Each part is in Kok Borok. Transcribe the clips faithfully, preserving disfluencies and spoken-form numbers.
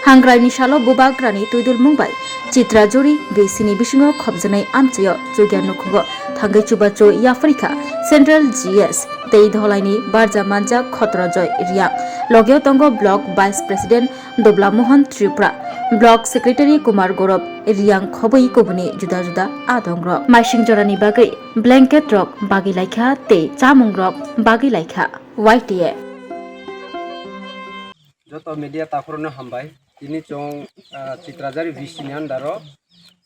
Hangraini salo bubagrani twidulmung bai Chitrajuri V C ni bisingo khopjaknai amchaio chukya nukhungo thangwi chubachu yapharikha Central G S tei Dholaini barja manjak Khotrojoy Riang. Logeo tongo Block Vice President Dobla Mohan Tripura, Block Secretary Kumar Gaurav Riang khobwi kubuni juda juda adongrok. Maising jorani bagwi blanket rok bagwi laikha tei chamung rok bagwi laikha. Y T A. Joto media takhurokno hambai. Tini chwng, ah, Chitrajari V C ni under o,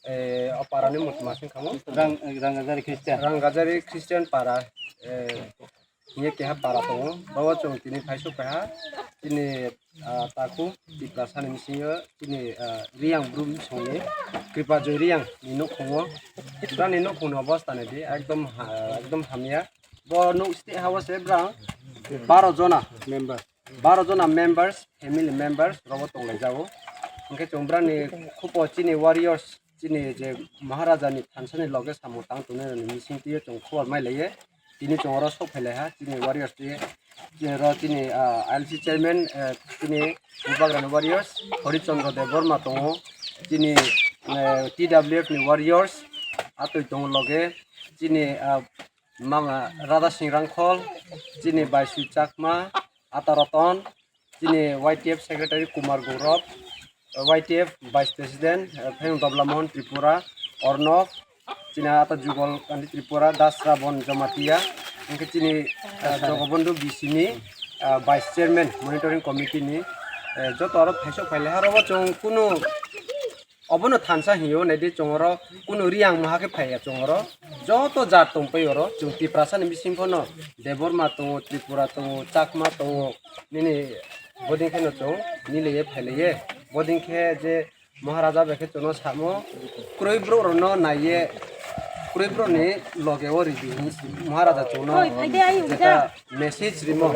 eh, o para ni muchung masing khamu. Rang, Rangajari Christian. Rangajari Christian para, eh, hiye keha para tongo. Bawo chwng tini phaisok kaiha. Tini, ah, takhu Tiprasa ni bisingo tini, ah, Riang brum songni Kripajoy Riang ni nukhungo. Brani nukhungni obostha naidi ekdom ha-, ekdom hamya. Bo nuk site hao se brang baro jona member. Baro jona members, family members rogo tonglaijago. Hwnkhe chwng brani khupo chini warriors, chini je Maharaja ni thansa ni loge samung tang tongnai rokni bising twiwi chwng khobor mai laiye. Tini chwng oro sok phai laiha chini warriors twi, je oro chini, ah, I L C chairman, eh, chini Bubagrani warriors, Hori Chandra Debbarma tongo, chini, eh, T W F ni warriors, atwi tongo loge, chini, ah, Mama Radha Singh Rangkhol, chini Baisui Chakma, Ata Ratan, chini Y T F Secretary Kumar Gaurav, Y T F Vice President, eh, Phayung Dobla Mohan Tripura, Arnab, chini Ata Jugal Gandhi Tripura, Das Rabon Jamatia, hwnkhe chini, eh, Jogobondhu V C ni, eh, Vice Chairman Monitoring Committee ni, eh, joto aro phaisok phailai ha, oro bo chwng kunu Obono thansa hinyo, naidi chwng oro kunu Riang maha khe phaiya chwng oro. Joto jat tongpai oro, chwng Tiprasa ni bising phano Debbarma tongo, Tripura tongo, Chakma tongo, nini boding kheno chwng nilaiye phailaiye. Boding khe je Maharaja bai khe chwngno samo, kwrwi borok rokno naiye, kwrwi borok ni loge o ridi hinwi Maharaja chwngno jeta message rimo,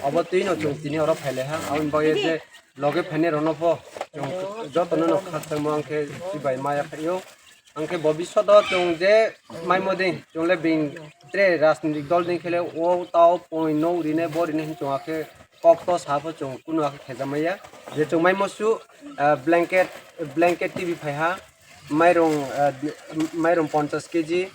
obo twino chwng tini oro phailaiha. Aboni bagwi je Loge phainai rokno pho chwng jotono no khakchangma ang khe chibai ma ya khaio. Ang khe bobiswt o chwng je maimo ding, chwng le bini tre rajnitik dol ding khe le o tao poi no rinai bo rinai hinwi chwng akhe kok to sa pho chwng kunu akhe khejamaya. Je chwng maimo su, ah, blanket, blanket T V phai ha, mairung, ah, mairung ponchas K G,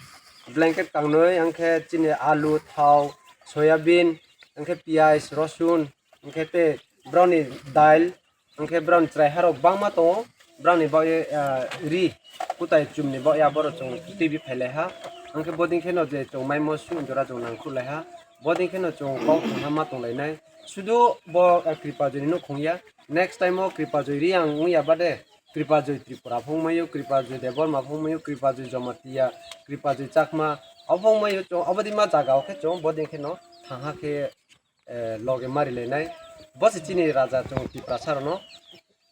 blanket kangnwi, ang khe chini alu, thao, soyabin, ang khe piyaj, rosun, hwnkhe tei broni dail, hwnkhe broni chwrai harok bangma tongo, broni bagwi, ah, ri kutai chumni bagwi aborok chwng twiwi phailaiha, hwnkhe boding kheno je chwng maimo su jora chwng nangkhuklaiha, boding kheno chwng kok thangha ma tonglainai, sudu bo, ah, Kripajoyni nukhung ya, next time o Kripajoy Riang wngya bade, Kripajoy Tripura phungmaio, Kripajoy Debbarma phungmaio, Kripajoy Jamatia, Kripajoy Chakma, obo phungmaio chwng, obodima jaga o khe chwng boding kheno thangha khe, eh, loge mari lainai. Bo se chini raja chwng Tiprasa rokno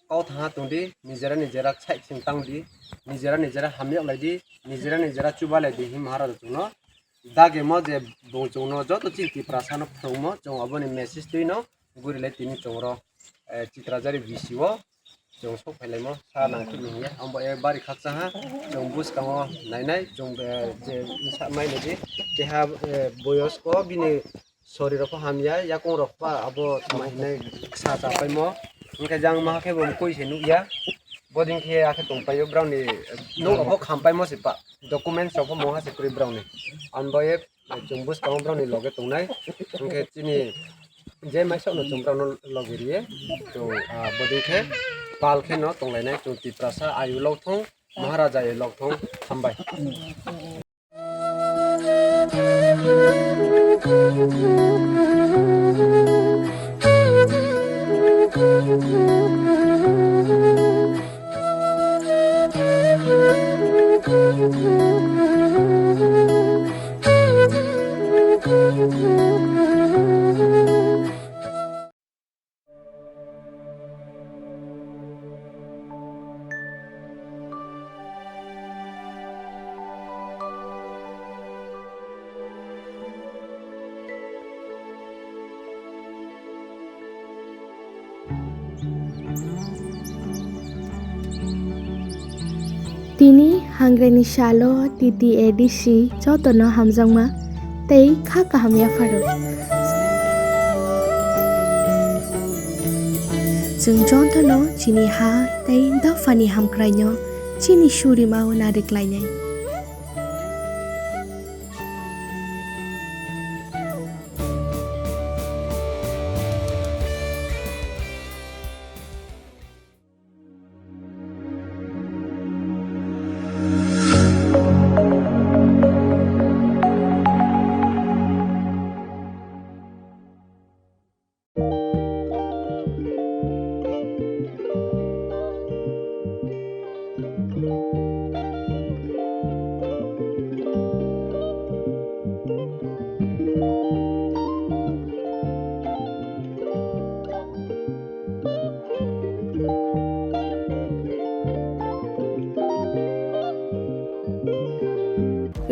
kok thangha tong di, nijera nijera side sing tang di, nijera nijera hamyok lai di, nijera nijera chuba lai di, hin Maharaja chwngno dagemo je bo chwngno joto chini Tiprasa no phrwngmo chwng oboni message twi no guri lai tini chwng oro, eh, Chitrajari V C o chwng sok phailaimo sa nangkukni hiya. Ambo e bari khakcha ha, chwng bwskango nainai, chwng, eh, je sa mai nai di, keha, eh, boyosko bini sori rok pho hamya, yakung rok pa abo tamo hinai sa cha paimo. Hwnkhe jang ma khe bo mukhui se nukya. Boding khe akhe tong paio, browni nuk rok pho kham paimo se pa. Documents rok pho moha se kwrwi browni. Ambo e chwng bwskango browni loge tongnai. Hwnkhe chini je maisokno chwng browno loge riye. Chwng, ah, boding khe pal khe no tonglainai. Chwng Tiprasa ayu lokthong, Maharaja ayu lokthong. Hambai. Tini hangreni salo T T A D C jotono hamjakma tei kha kaham yapharo. Chwng jotono chini ha tei dophani hamkraino chini surima o nariklainai.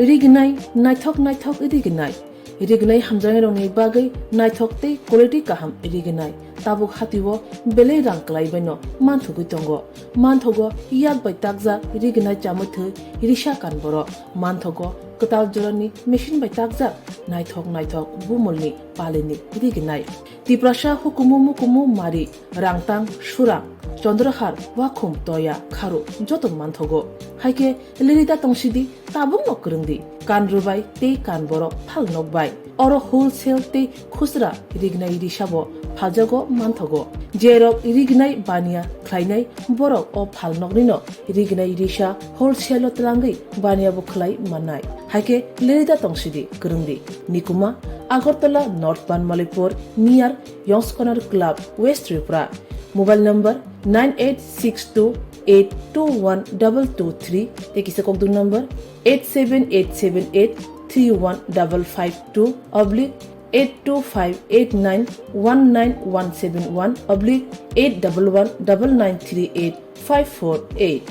Rignai, naithok naithok rignai. Rignai hamjaknairokni bagwi naithok tei quality kaham rignai. Tabuk hatio belai rang kwlaibaino manthogwi tongo. Manthogo yak bai takjak rignai chamwi thwi risa kan borok. Manthogo kwtal jorani machine bai takjak naithok naithok bumulni palini rignai. Tiprasa hukumu mukumu mari, rangtang, surang, chondrohar, wakhum, toya, kharu joto manthogo. Haikhe lirida tongsidi, tabukno kwrwngdi, kan rwbai tei kan borok phalnok bai. Oro wholesale tei khusra rignai risabo phaljago manthogo. Jerok rignai baniya khlainai borok o phalnoknino rignai risa wholesale-o twlangwi baniya bo khlai mannai. Haikhe lirida tongsidi kwrwngdi. Nikuma, Agartala North Banmalipur, near Yong's Corner Club, West Tripura. Mobile number nine eight six two eight two one double two three, tei kisa kokduk number eight seven eight seven eight three one double five two oblique eight two five eight nine one nine one seven one oblique eight double one double nine three eight five four eight.